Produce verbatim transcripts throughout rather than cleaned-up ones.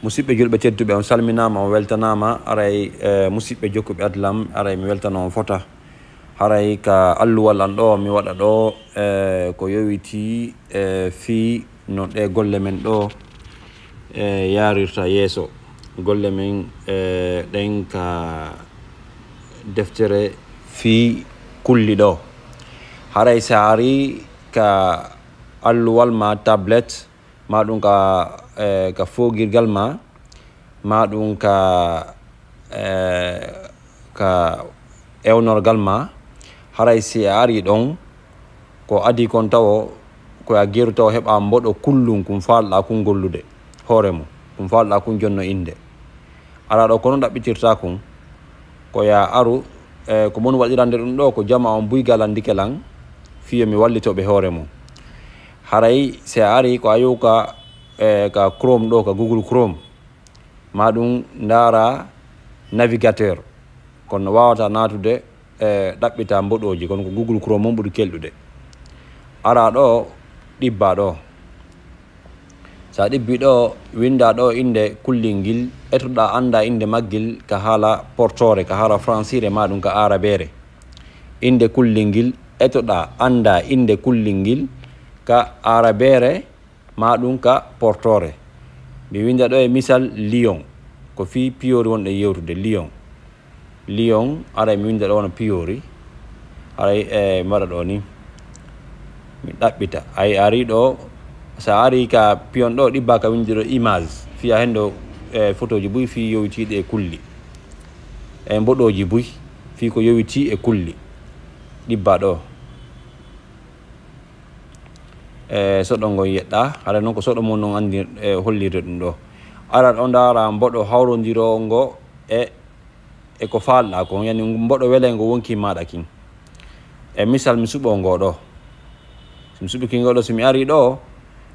Musidɓe julɓe tedduɓe, on salminaama, on weltanaama. Aray, eh, musidɓe jokkuɓe adlam, aray mi weltano on fota. Haray ka alluwal an ɗo, mi waɗa ɗo, eh, ko yowiti, eh, fii no ɗe golle men ɗo, eh, yarirta yeeso. Golle men, eh, ɗen ka deftere fii kulli ɗo. Haray si a ari ka alluwal ma tablet, ma ɗum ka, eh, ka foogirgal ma, ma ɗum ka, eh, ka ewnorgal ma, haray si a ari ɗon, ko adi kon tawo, ko a geru tawo heɓa mboɗo kullun kun falɗa kun gollude, hoore mum, kun falɗa kun jonno innde. Ara ɗo kono ɗaɓɓitirta kun, ko ya aru, eh, ko mon waɗirande ɗum ɗo, ko jama on buy galandike lan, fiyo mi wallito ɓe hoore mum. Haray si a ari ko a yow ka, eh, ka Chrome ɗo, ka Google Chrome, ma ɗum ndaara navigateur, kono wawata natude, eh, ɗaɓɓita mboɗooji, kono ko Google Chrome on ɓuri kelɗude. Ara ɗo, ɗibba ɗo. Sa ɗibbi ɗo, winda ɗo innde kullingil, etoɗa annda innde maggil ka haala portore, ka haala fransire, ma ɗum ka arabere. Innde kullingil, etoɗa annda innde kullingil ka arabere, ma ɗum ka portore. Mi winda ɗo e misal Lyon, ko fii piyori wonɗe yewtude, Lyon. Lyon, aray mi winda ɗo wona piyori. Aray, eh, mi waɗa ɗo ni. Mi ɗaɓɓita. Ay, ari ɗo, sa ari ka piyon ɗo, ɗibba ka windi ɗo image. Fiya hen ɗo, eh, photoji buy fii yowitiiɗi e kulli. E mboɗooji buy, fii ko yowitii e kulli. Ɗibba ɗo. E soɗo ngon yeɗɗa, haray noon ko soɗo mon non anndi, e hollirde ɗum ɗo. Ara ɗo ndaara mboɗo hawrondiroo ngo e, e ko faalɗaa kon, yani mboɗo welee ngo wonki maaɗa kin. E misal mi suɓoo ngo ɗo. Si mi suɓiki ngo ɗo, si mi ari ɗo,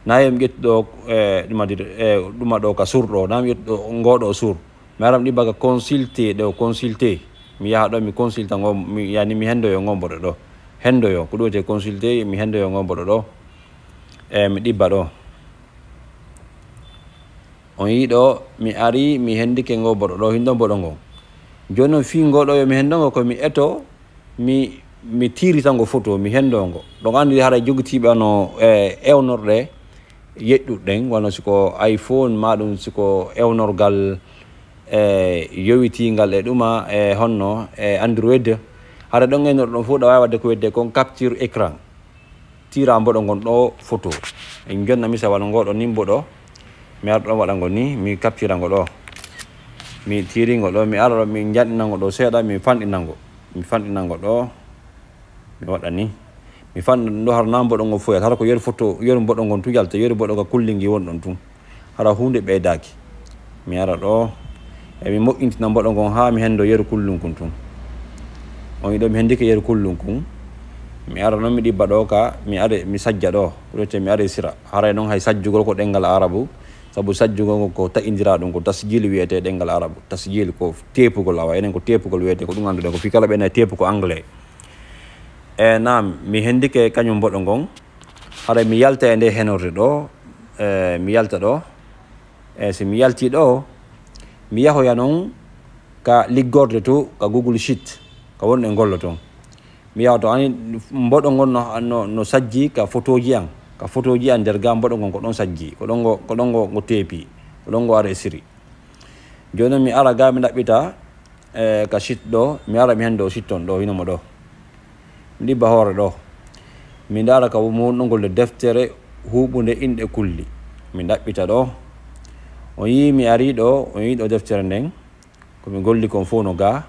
na yo mi ƴettu ɗo, e, ɗuma di-, e, ɗuma ɗo ka sur ɗo, na mi ƴettu ɗo, ngo ɗo sur. Mi ara mi ɗibba ka consulter ɗo, consulter. Mi yaha ɗo, mi consulta ngo, mi, yani mi hendoyo ngo mboɗo ɗo. Hendoyo, ko ɗum wiyetee consulter, mi hendoyo ngo mboɗo ɗo. E, mi ɗibba ɗo. On yii ɗo, mi ari, mi hendike ngo mboɗo ɗo, hindo mboɗo ngo. Jooni noon fii ngo ɗo yo mi hendo ngo ko mi eto, mi, mi tiirita ngo photo, mi hendo ngo. Ɗon anndi haray jogitiiɓe no, e, ewnorɗe yeɗɗuɗen, wano siko iPhone, ma ɗum siko ewnorgal, e, yowitiingal e ɗuma, e, honno, e, Android. Hara ɗon e nder ɗon fof, ɗo waawi waɗde ko wiyetee kon capture écran. Tiira mboɗo ngon ɗo photo. En jonna misal wano ngo ɗo ni mboɗo. Mi ara ɗon waɗa ngo ni, mi captura ngo ɗo. Mi tiiri ngo ɗo, mi ara ɗo, mi janɗina ngo ɗo seeɗa, mi fanɗina ngo. Mi fanɗina ngo ɗo. Mi waɗa ni. Mi fanɗa ɗum ɗo, hara na mboɗo ngo foyat. Hara ko yeru photo, yeru mboɗo ngon tun yalta, yeru mboɗo ka kullingi won ɗon tun. Hara huunde ɓeydaaki. Mi ara ɗo. E mi moƴƴintina mboɗo ngon haa mi hendo yeru kullunkun tun. On yiɗo mi hendike yeru kullunkun. Mi ara noon mi ɗibba ɗo ka, mi are, mi sajja ɗo. Ko wiyetee mi are sira. Haray noon hay sajjugol ko ɗemngal Arabu. Sabu sajjugol ko taƴindira ɗum ko tasjil wiyetee ɗemngal Arabu. Tasjil ko teepugol, awa enen ko teepugol wiyetee, ko ɗum annduɗen. Ko fii kala ɓe nayi teepu ko anglais. E naam, mi hendike kañum mboɗo ngon. Haray mi yalta e nde henorde ɗo, e mi yalta ɗo. E si mi yalti ɗo, mi yahoya noon ka liggorde to, ka Google Sheet, ka wonɗen gollo toon. Mi yaha to, ani mboɗo ngon no, no, no sajji ka photoji an, ka photoji an nder ga mboɗo ngon ko ɗon sajji, ko ɗon ngo, ko ɗon ngo, ngo teepi, ko ɗon ngo are siri. Jooni noon mi ara ga mi ɗaɓɓita, e, ka sit ɗo, mi ara mi hendo sit on ɗo, hino mo ɗo. Mi ɗibba hoore ɗo. Mi ndaara ka wonɗo ngol deftere huuɓunde inɗe kulli. Mi ɗaɓɓita ɗo. On yii mi ari ɗo, on yii ɗo deftere nden. Ko mi golli kon fof no ga.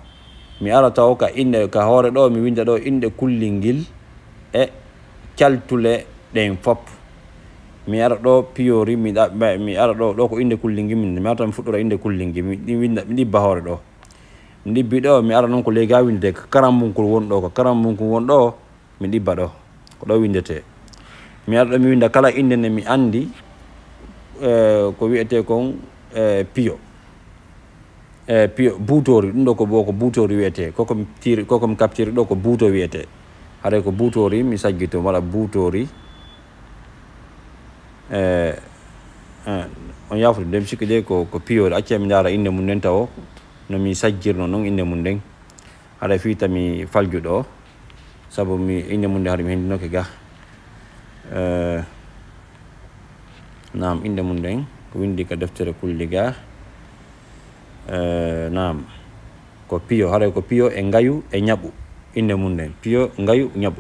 Mi ara taw ka inɗe, ka hoore ɗo, mi winda ɗo inɗe kullingil e caltule ɗen fop. Mi ara ɗo piyori, mi ɗa-, mi ara ɗo, ɗo ko inɗe kullingil min. Mi ara taw mi fuɗɗora inɗe kullingil, mi ɗi-, winda, mi ɗibba hoore ɗo. Mi ɗibbi ɗo, mi ara noon ko ley ga winde ka karambunkul won ɗo, ka karambunkul won ɗo, mi ɗibba ɗo. Ko ɗo windetee. Mi ara ɗo, mi winda kala innde nde mi anndi, eh, ko wiyetee kon, eh, piyo. Eh, piyo, buutoori, ɗum ɗo ko bo-, ko buutoori wiyetee. Ko ko mi tiiri, ko ko mi capture ɗo ko buuto wiyetee. Haray ko buutoori, mi sajjito, mi waɗa buutoori. Eh, eh, On yaafude, nden sikki de ko, ko piyo. Acca mi ndaara innde mum nden tawo no mi sajjirno non innde mum nden. Haɗa fii tami falju ɗo, sabu mi innde mum nden haɗa mi hendinoke ga. Eh, naam, innde mum nden ko winndi ka deftere kulli ga. Eh, naam, ko piyo, haɗa ko piyo e ngayu e ñaɓu. Innde mum nden, piyo, ngayu, ñaɓu.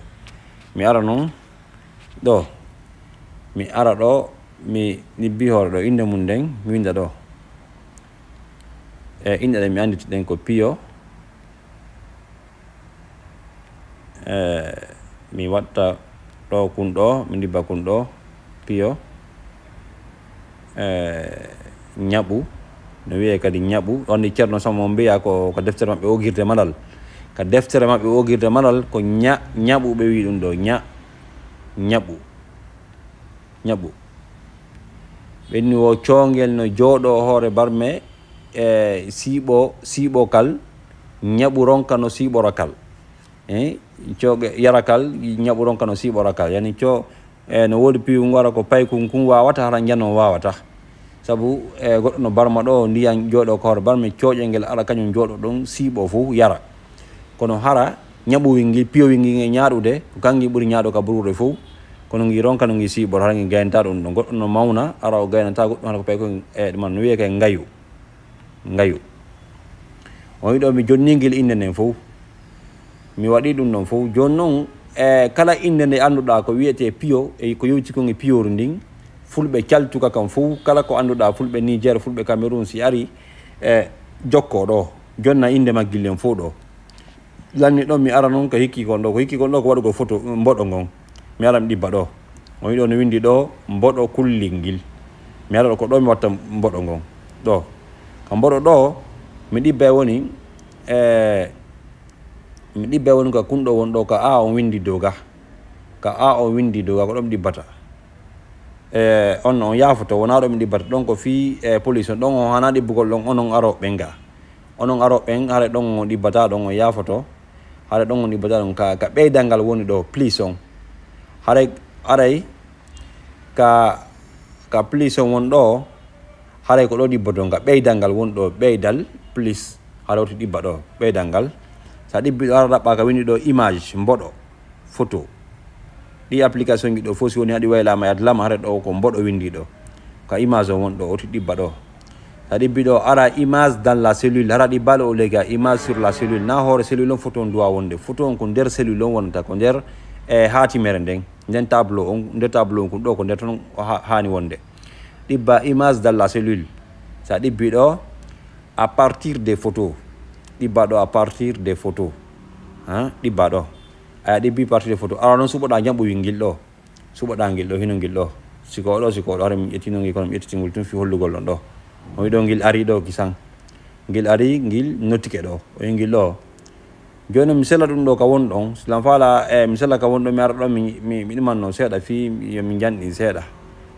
Mi ara non ɗo, mi ara ɗo, mi ɗibbi hoore ɗo, innde mum nden, mi winda ɗo. E inɗe ɗe mi annditi ɗen ko piyo. E mi watta ɗo kun ɗo, mi ɗibba kun ɗo, piyo. E ñaɓu, no wiyee kadi ñaɓu. Ɗo anndi Ceerno Sambo on mbiya ko, ko deftere maɓɓe ogirde malal. Ka deftere maɓɓe ogirde malal ko ña, ñaɓu ɓe wi ɗum ɗo, ña, ñaɓu. Ñaɓu. Ɓenni wo coongel no jooɗoo hoore barme, e siiɓo, siiɓo kal, ñaɓu ronka no siiɓora kal. E cooge yara kal, ñaɓu ronka no siiɓora kal. Yani co, e no woodi piiwu ngu ara ko paykun kun waawata, hara njano waawata. Sabu, e goɗɗo no barma ɗo, ndiyan jooɗoo ko hoore barme, cooƴe ngel ara kañum jooɗoo ɗon, siiɓoo fof yara. Kono hara ñaɓuwi ngi, piyowil ngi e ñaaɗude, ko kangi ɓuri ñaaɗo ka buruure fof. Kono ngi ronka no ngi siiɓora, hara ngi gaynata ɗum ɗon. Goɗɗo no mawna, ara o gaynata goɗɗum, hara ko paykun e ɗum no wiyee kay ngayu. Ngayu. On yiɗo mi jonni ngel innde nden fof. Mi waɗi ɗum ɗon fof. Jooni noon, e kala innde nde annduɗaa ko wiyetee piyo, e ko yowti kon e piyooru ndin, fulɓe caltuka kan fof, kala ko annduɗaa fulɓe Niger, fulɓe Cameroun, si ari, e jokkoo ɗo, jonna innde maggil nden fof ɗo. Lanni ɗon mi ara noon ko hikki kon ɗo, ko hikki kon ɗo ko waɗugol foto mboɗo ngon. Mi ara mi ɗibba ɗo. On yiɗo no winndi ɗo mboɗo kullingil. Mi ara ɗo ko ɗo mi watta mboɗo ngon. Ɗo. Ka mboɗo ɗo, mi ɗibba e woni, e, mi ɗibba e woni ka kun ɗo won ɗo ka A on winndi dow ga. Ka A on winndi dow ga ko ɗo mi ɗibbata. E, on, on yaafoto, wonaa ɗo mi ɗibbata. Ɗon ko fii, e, police on. Ɗon on hana ɗibbugol ɗon onon arooɓe ɓen ga. Onon arooɓe ɓen, hare ɗon on ɗibbata ɗon on yaafoto. Hare ɗon on ɗibbata ɗon ka, ka ɓeydal ngal woni ɗo, plus on. Haray, haray ka, ka plus on won ɗo, haray ko ɗo ɗibboton ka ɓeydal ngal woni ɗo, ɓeydal plus, hare woti ɗibba ɗo, ɓeydal ngal. Sa ɗibbi ɗo, hara ɗaɓɓa ka winndi ɗo image, mboɗo, photo. Ɗi application ji ɗo fof si woni haɗi waylaama e adlama, hare ɗo ko mboɗo winndi ɗo. Ka image on won ɗo, woti ɗibba ɗo. Sa ɗibbi ɗo, ara image dans la cellule, hara ɗibbaɗo o lega image sur la cellule. Na hoore cellule on photo on duwa wonde. Photo on ko nder cellule on wonata, ko nder, e, haatimere nden. Nden tableau on, nder tableau on kun ɗo ko nder ton o ha-, haani wonde. Ɗibba image dans la cellule. Sa ɗibbi ɗo, à partir des photos. Ɗibba ɗo à partir des photos. Ha? Ɗibba ɗo. Aya ɗibbi partir des photos. Ara noon suɓoɗa ñaɓu ngel ɗo. Suɓoɗa ngel ɗo, hino ngel ɗo. Siko ɗo, siko ɗo, hare min ƴettino ngel, kono mi ƴettitingol tun fi hollugol ɗon ɗo. O wi ɗo ngel ari ɗo kisan. Ngel ari, ngel nottike ɗo. O wi ngel ɗo. Jooni mi sela ɗum ɗo ka won ɗon. Silan faala, e, mi sela ka won ɗon, mi ara ɗon, mi, mi, mi ɗumanno seeɗa fii yo mi janɗin seeɗa.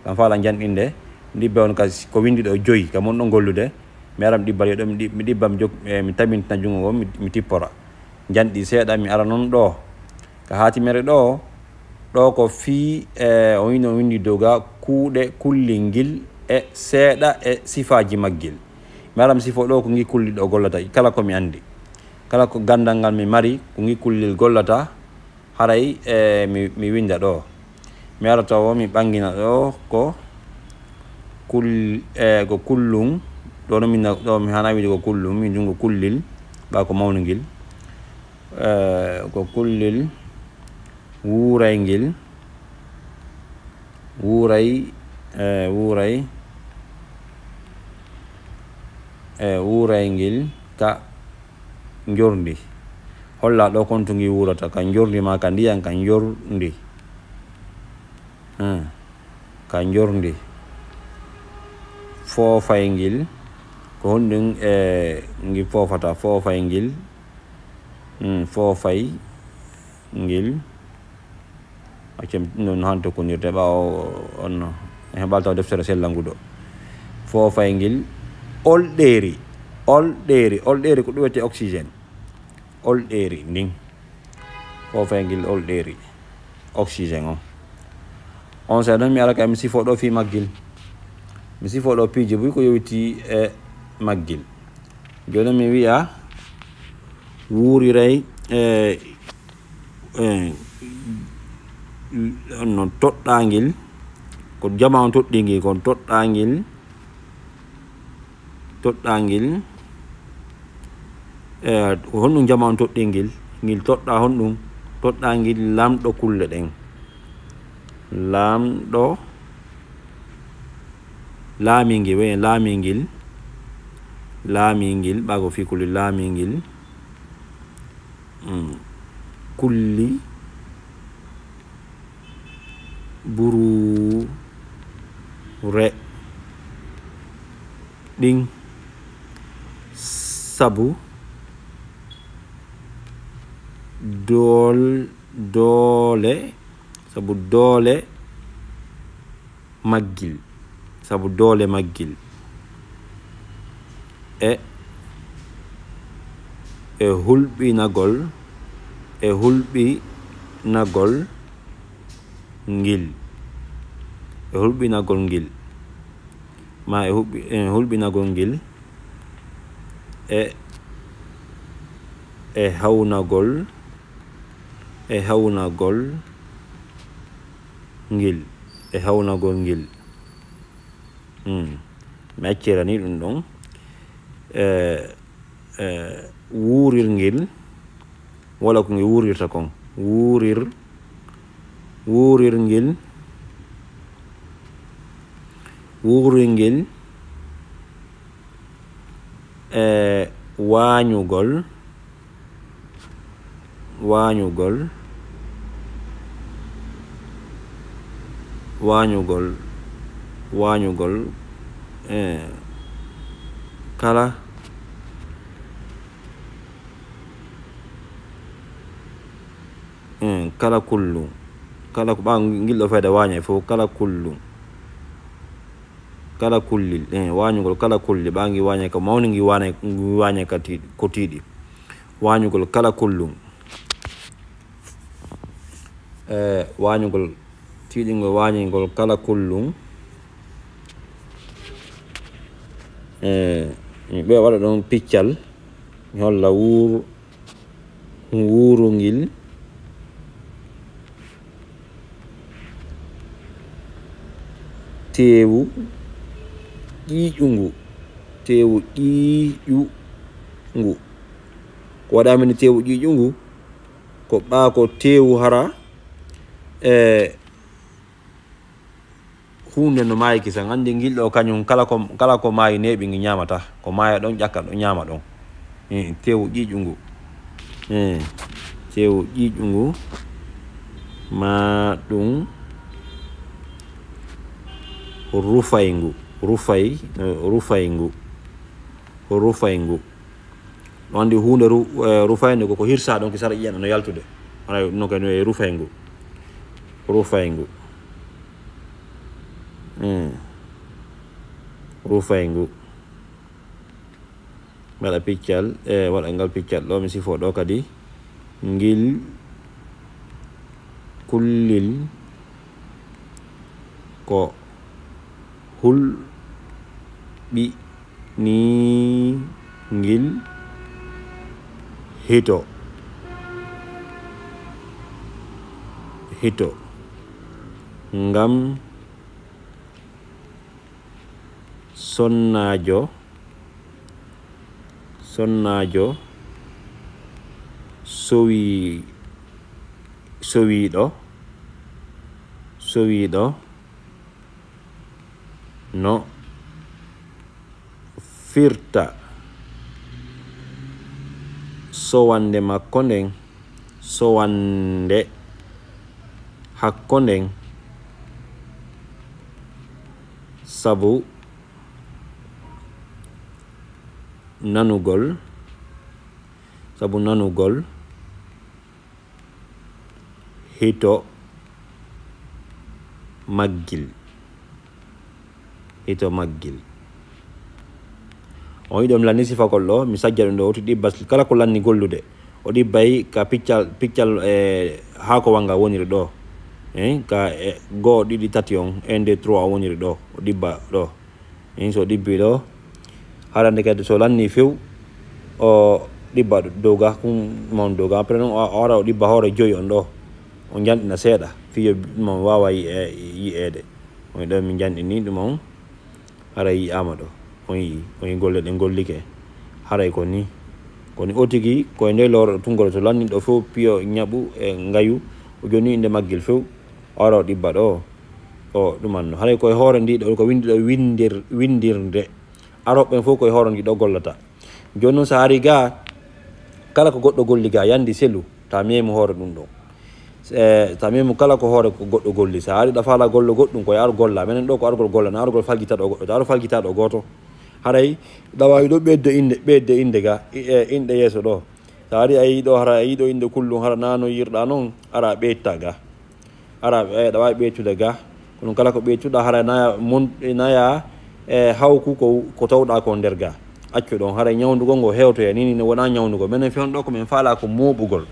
Silan faala janɗinde. Ndibbe on ka, ko windi ɗo joyi, ka mon ɗon gollude. Mi ara mi ɗibba ɗo, mi ɗi-, mi ɗibba, mi jok-, e, mi tabintina junngo ngon, mi, mi tippora. Janɗi seeɗa, mi ara noon ɗo. Ka haatimere ɗo, ɗo ko fii, e, o ino winndi dow ga kuuɗe kullingil e seeɗa e sifaaji maggil. Mi ara mi sifo ɗo ko ngi kulli ɗo gollata, kala ko mi anndi. Kala ko ganndal ngal mi mari, ko ngi kullil gollata, haray, e, mi, mi winnda ɗo. Mi ara tawo, mi ɓanngina ɗo ko kul-, e, ko kullum. Ɗo no mi na-, ɗo mi hana wiide ko kullum, mi junngo kullil, ɓa ko mawningil. E, ko kullil wuurayngil, wuuray, e, wuuray, e, wuurayngil ka njorndi. Holla ɗo kon to ngi wuurata, ka njorndi ma ka ndiyan, ka njorndi. Hmm. Ka njorndi. Foofayngil. Ko honɗum e ngi foofata? Foofayngil. Hmm, foofayngil. Accam ɗum ɗon no hanto kunirte ɓaawo on no. E heɓal taw deftere sella nguɗo. Foofayngil. Olɗeeri. Olɗeeri. Olɗeeri ko ɗum wiyetee oxygène. Olɗeeri ndin. Foofayngil olɗeeri. Oxygène on. On saa'i noon mi ara ka mi sifo ɗo fii maggil. Mi sifo ɗo piiji buy ko yowiti e maggil. Jooni mi wiya wuuriray e, e, no toɗɗaangil, ko jama on toɗɗingil, kon toɗɗaangil, toɗɗaangil, e, ko honɗum jama on toɗɗingil? Ngil toɗɗa honɗum? Toɗɗaangil lamɗo kulle ɗen. Lamɗo laamingil, we laamingil, laamingil, ɓaago fii kulli laamingil, mm, kulli buruure ɗin sabu dool-, doole, sabu doole maggil, sabu doole maggil. E, e hulɓinagol, e hulɓinagol ngil, e hulɓinagol ngil, ma e huɓɓi-, e hulɓinagol ngil, e, e hawnagol, e hawnagol ngil, e hawnagol ngil. Hmm. Mi accirani ɗum ɗon. E, e, wuurirngil, wala ko nge wuurirta kon. Wuurir, wuurirngil, wuurirngil, e, waañugol, waañugol, waañugol, waañugol, e, kala, e, kala kullum, kala ko ɓaa ngil ɗo fayda waañay fof, kala kullum, kala kullil, e, waañugol kala kulli, ɓaa ngi waañay ka mawni, ngi waañay, ngi waañay ka tiiɗi, ko tiiɗi. Waañugol kala kullum. E, waañugol, tiiɗingol waañingol kala kullum. E, mi ɓe waɗa ɗon piccal, mi holla wuuru, wuurungil, teewu ƴiiƴungu, teewu ƴiiƴungu. Ko waɗa min teewu ƴiiƴungu? Ko ɓaa ko teewu hara, e, huunde no maayi kisan. Anndi ngil ɗo kañum kala ko, kala ko maayi neeɓi ngi ñaamata. Ko maaya ɗon, ƴakka ɗon, ñaama ɗon. E, teewu ƴiiƴungu. E, teewu ƴiiƴungu. Ma ɗum rufayngu. Rufay, e, rufayngu. Rufayngu. Ɗum anndi huunde ru-, e, rufaynde ko, ko hirsa ɗon, ki sara ƴi'an no yaltude. Wona ɗum no kay no e rufayngu. Rufayngu. Mm. Rufayngu. Mi waɗa piccal, e, waɗa ngal piccal ɗo, mi sifo ɗo kadi. Ngil kullil ko hulɓinii ngil hito, hito, ngam sonnaajo, sonnaajo sowi-, sowiiɗo, sowiiɗo no firta sowannde makko nden, sowannde hakko nden, sabu nanugol, sabu nanugol hito maggil, hito maggil. On yiɗo mi lanni sifagol ɗo, mi sajja ɗum ɗo, o ɗibba kala ko lanni gollude. O ɗibbay ka piccal, piccal, e, haakowal ngal woniri ɗo. E, ka, e, goo, ɗiɗi, tati on, un, deux, trois on woniri ɗo. O ɗibba ɗo. Min so ɗibbi ɗo, haɗande kadi so lanni few, o ɗibba dow ga, kum mon dow ga. Après noon, o o ara o ɗibba hoore joyi on ɗo, o janɗina seeɗa, fii yo ɗum on waawa yi'e-, yi'eede. On ɗo min janɗini ɗum on, haray yi'aama ɗo. On yi'i, on yi'i golle ɗe gollike. Haray ko ni. Ko ni o tigi, ko e nde looro tungol so lanni ɗo few piyo ñaɓu e ngayu, o jonni innde maggel few, o ara o ɗibba ɗo. O ɗumanno. Haray ko e hoore ndi ɗo, ko winndi ɗo winndir-, winndirde. Arooɓe ɓen fof ko e hoore ndi ɗo gollata. Jooni noon, so a ari ga, kala ko goɗɗo golli ga, yandi selu, ta meemu hoore ɗum ɗon. Eh, ta meemu kala ko hoore ko goɗɗo golli. So a ari ɗa faala gollo goɗɗum, ko e ar golla. Menen ɗo ko argol golla, na argol faljita ɗo goɗɗo. Ta aru faljita ɗo gooto. Haray ɗa waawi ɗo ɓeyde innde, ɓeyde innde ga, i-, e inɗe yeeso ɗo. So a ari a yii ɗo, hara a yii ɗo innde kullum, hara na no yirɗa noon, ara a ɓeyta ga. Ara, eh, ɗa waawi ɓeytude ga. Kono kala ko ɓeytuɗa, hara naya mon-, naya, eh, hawku ko, ko tawɗa ko nder ga. Accu ɗon, hara ñawndugol ngo hewtoya. Ni, ni wona ñawndugol. Menen fewndo ɗo ko min faala ko mooɓugol.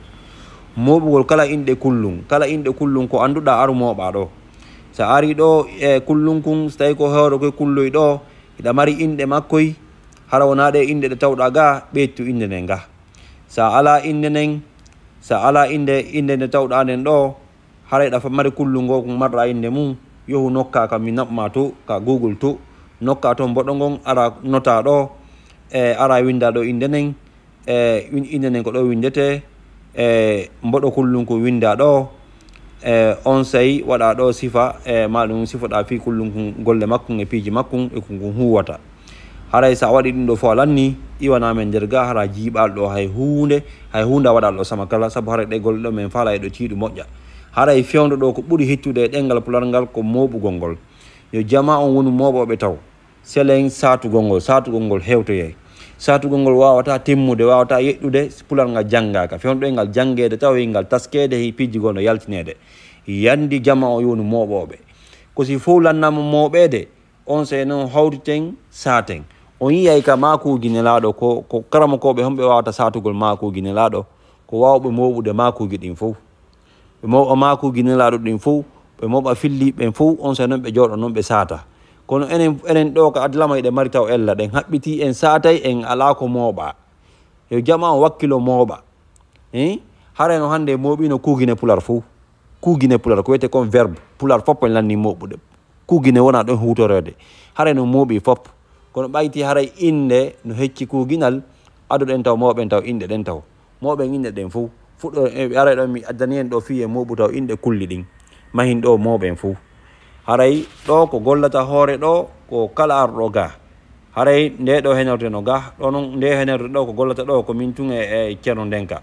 Mooɓugol kala inɗe kullum. Kala inɗe kullum ko annduɗa aru mooɓa ɗo. So a ari ɗo, e kullum kun, so tawi ko hoore koye kulloy ɗo, hiɗa mari inɗe makkoy, hara wona ɗe inɗe ɗe tawɗa ga, ɓeytu innde nden ga. So a ala innde nden, so a ala innde, innde nde tawɗa nden ɗo, haray ɗa fa-, mari kullu ngo ko marɗa innde mum, yohu nokka ka mi naɓma to, ka Google to, nokka to mboɗo ngon, ara nota ɗo, e ara winda ɗo innde nden, e win-, innde nden ko ɗo windete, e mboɗo kullum ko winda ɗo, e on sey waɗa ɗo sifa, e ma ɗum sifoɗa fii kullum kun golle makkun e piiji makkun e kun kun huwata. Haray so a waɗi ɗum ɗo fof a lanni, iwana men nder ga, hara jiiɓal ɗo hay huunde, hay huunde a waɗal ɗo sama kala, sabu haray ɗe golle ɗo men faala e ɗo tiiɗu moƴƴa. Haray fewndo ɗo ko ɓuri hittude e ɗemngal Pular ngal ko mooɓugol ngol. Yo jamaa on wonu mooɓooɓe taw. Selen saatugol ngol, saatugol ngol hewtoyay. Saatugol ngol waawata timmude, waawata yeɗɗude, si Pular ngal janngaaka. Fewndo ɗo e ngal janngeede taw, e ngal taskeede, he piiji goo no yaltineede. Yandi jamaa on yo wonu mooɓooɓe. Ko si fof lannaama mooɓeede, on sey noon hawtiten, saaten. On yi'ay ka maakuuji Nelaaɗo ko, ko karamokooɓe homɓe waawata saatugol maakuuji Nelaaɗo? Ko waawɓe mooɓude maakuuji ɗin fof. Ɓe mooɓa maakuuji Nelaaɗo ɗin fof, ɓe mooɓa filliiɓe ɓen fof, on sey noon ɓe jooɗo noon ɓe saata. Kono enen, enen ɗo ka adlamay ɗe mari taw ella, ɗen haɓɓitii en saatay, en alaa ko mooɓa. Yo jamaa on wakkilo mooɓa. Hein? Haray no hannde mooɓino kuugine Pular fof. Kuugine Pular, ko wiyetee kon verbe. Pular fof en lanni mooɓude. Kuugine wona ɗon huutoreede. Haray no mooɓi fof. Kono ɓayti haray innde no hecci kuuginal, adoɗen taw mooɓen taw inɗe ɗen taw. Mooɓen inɗe ɗen fof. Fuɗɗo, e, aray ɗo mi addani en ɗo fii e mooɓu taw inɗe kulli ɗin. Mahin ɗo mooɓen fof. Haray ɗo ko gollata hoore ɗo, ko kala arɗo ga. Haray nde ɗo henorde no ga, ɗo non, nde henorde ɗo ko gollata ɗo, ko min tun e, e Ceerno Ndenka.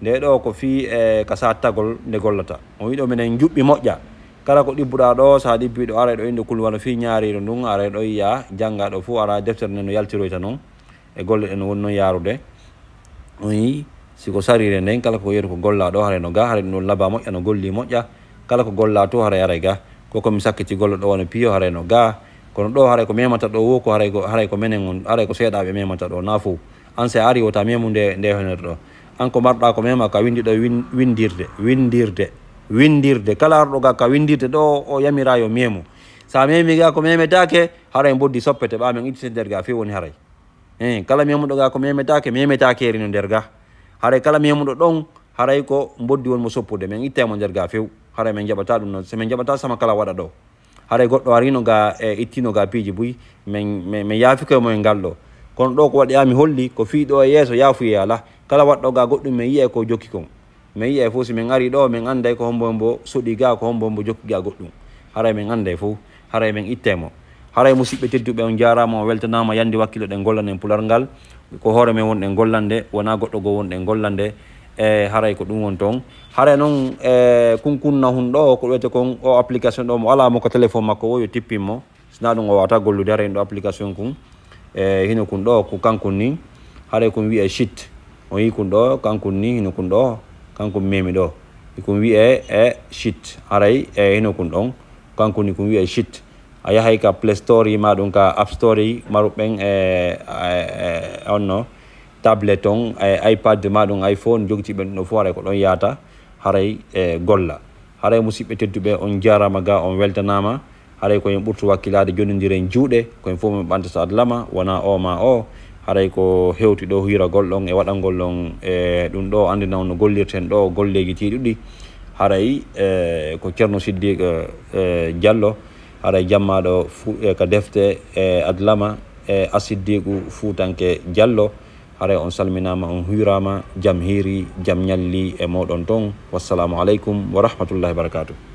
Nde ɗo ko fii, e, ka sattagol nde gollata. O wiɗo minen juɓɓi moƴƴa. Kala ko ɗibbuɗa ɗo, sa ɗibbi ɗo, aray ɗo innde kul wano fii ñaariro ndun, aray ɗo yiya, jannga ɗo fof, ara deftere nden no yaltiroyta non. E golle ɗen no woni non yaarude. O yi, si ko sarire nden, kala ko yeru ko golla ɗo, haray no ga, haray ɗum ɗon laba moƴƴa, no golli moƴƴa. Kala ko golla to, haray aray ga. Ko ko mi sakkiti golle ɗo wano piyo, haray no ga. Kono ɗo haray ko memata ɗo wo, ko haray ko, haray ko menen on, haray ko seeɗaɓe memata ɗo, na fof. An si a ari wota memu nde, nde honere ɗo. An ko marɗa ko mema ka windi ɗo win-, windirde, windirde, windirde. Kala arɗo ga ka windirde ɗo, o yamira yo memu. Sa memi ga ko memetake, haray mboddi soppete ɓa men ittite nder ga few woni haray. Eh, kala memuɗo ga ko memetaake, memetaake eri no nder ga. Haray kala memuɗo ɗon, haray ko mboddi won mo soppude. Men ittay mo nder ga few. Haray men jaɓata ɗum noon. So men jaɓata sama kala waɗa ɗo. Haray goɗɗo arino ga, e ittino ga piiji buy. Men, men, men yaafi koye mo e ngal ɗo. Kono ɗo ko waɗi ami holli, ko fii ɗo e yeeso yaafuye alaa. Kala waɗɗo ga goɗɗum men yi'ay ko jokki kon. Men yi'ay fof si men ari ɗo, men anday ko hombo hombo soɗi ga, ko hombo hombo jokki ga goɗɗum. Haray men anday fof, haray men ittay mo. Haray musidɓe tedduɓe, on jaaraama, on weltanaama, yandi wakkilo ɗen gollanen Pular ngal. Ko hoore men wonɗen gollande, wona goɗɗo goo wonɗen gollande. E haray ko ɗum won toon. Haray noon, e kunkunna hun ɗo, ko wiyete kon o application ɗo, mo alaa mo ko téléphone makko o, yo tippin mo. Sina ɗum o wawata gollude, haray ɗo application kun, e hino kun ɗo, ko kankun ni, haray kun wi'e sheet. On yi kun ɗo, kankun ni, hino kun ɗo, kankun memi ɗo. Kun wi'e e sheet, haray e hino kun ɗon, kankun ni kun wi'e sheet. A yahay ka Play Store, ma ɗum ka App Store, maru ɓen e, e, e, onno, tablet on, e iPad, ma ɗum iPhone, jogiti ɓen ɗo fof, haray ko ɗon yaata, haray e golla. Haray musidɓe tedduɓe, on jaaraama ga, on weltanaama. Haray ko en ɓurtu wakkilaade, jonnondiren juuɗe, ko en fof min ɓantata adlama, wonaa o maa o. Haray ko hewti ɗo hiiragol ɗon e waɗangol ɗon e ɗum ɗo, anndina on no gollirten ɗo golleeji tiiɗuɗi. Haray e ko Ceerno Siddiq e Jallo, haray jammaaɗo fu-, e ka defte e adlama e Asiddiqu Fuutanke Jallo. Haray on salminaama, on hiiraama, jam hiiri, jam ñalli e mooɗon ton. Wassalaamu aleykum wa rahmatullahi wa barakaatuh.